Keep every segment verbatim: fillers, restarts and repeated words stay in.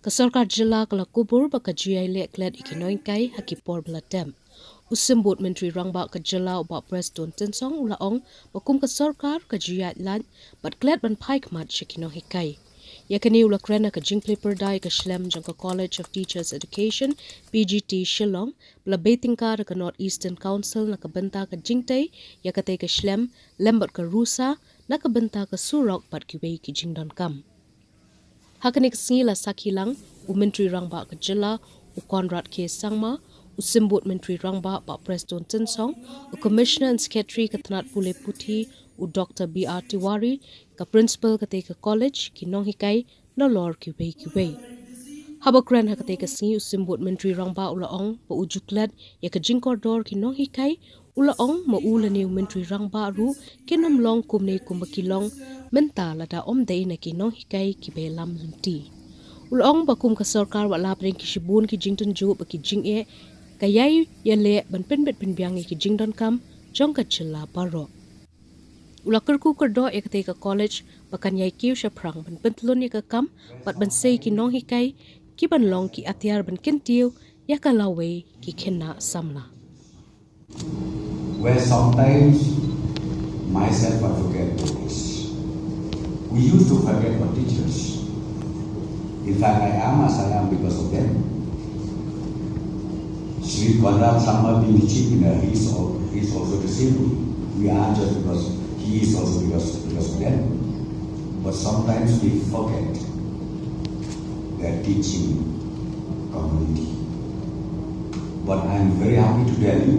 Ka sorkar jylla ka la kubur ba ka ju ïai leh klet ïa ki nonghikai ha ki por ba la dep. U Symbud Myntri Rangbah ka jylla u Bah Prestone Tynsong u la ong ba kum ka sorkar ka ju ïaid lait bad klet ban phai khmat sha ki nonghikai. Ïa kane u la kren ha ka jingplie pyrda ïa ka shlem jong ka College of Teachers Education, P G T, Shillong, ba la bei tyngka da ka North Eastern Council na ka bynta ka jingtei ïa katei ka shlem lem bad ka rusa na ka bynta ka surok bad kiwei ki jingdonkam. Ha kane ka sngi la sakhi lang u Myntri Rangbah ka jylla u Conrad K Sangma, u Symbud Myntri Rangbah Bah Prestone Tynsong, u Commissioner and Secretary ka tnat pule puthi u Doctor B R Tiwari, ka Principal katei ka college, ki nonghikai, nalor kiwei kiwei. Haba kren ha katei ka sngi u Symbud Myntri Rangbah u la ong ba u ju klet ïa ka jingkordor ki nonghikai, u la ong ma u lane u Myntri Rangbah ruh kin ym long kumne kumba ki long mynta lada ym dei na ki nonghikai kiba ïalam lynti. U la ong ba kum ka sorkar wat la pdeng ki shibun ki jingtynjuh bad ki jingeh ka ïai ïaleh ban pynbit pynbiang ïa ki jingdonkam jong ka jylla baroh. U la kyrkhu kyrdoh ïa katei ka college ba kan ïai kiew shaphrang ban pyntlun ïa ka kam bad ban sei ki nonghikai ki ban long ki atiar ban kyntiew ïa ka lawei ki khynnah samla. Where sometimes myself I forget about this. We used to forget our teachers. In fact, I am as I am because of them. Sri Conrad Sangma being the chief, you know, he is al- he is also disabled. We are just because he is also because because of them. But sometimes we forget their teaching community. But I am very happy to tell you,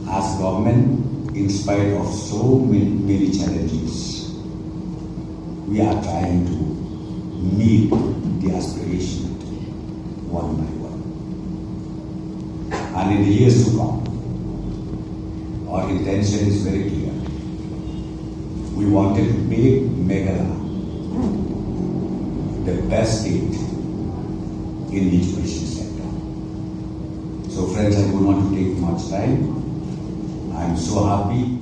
as government, in spite of so many, many challenges, we are trying to meet the aspiration one by one. And in the years to come, our intention is very clear. We wanted to make Meghalaya the best state in the education sector. So friends, I don't want to take much time. I'm so happy.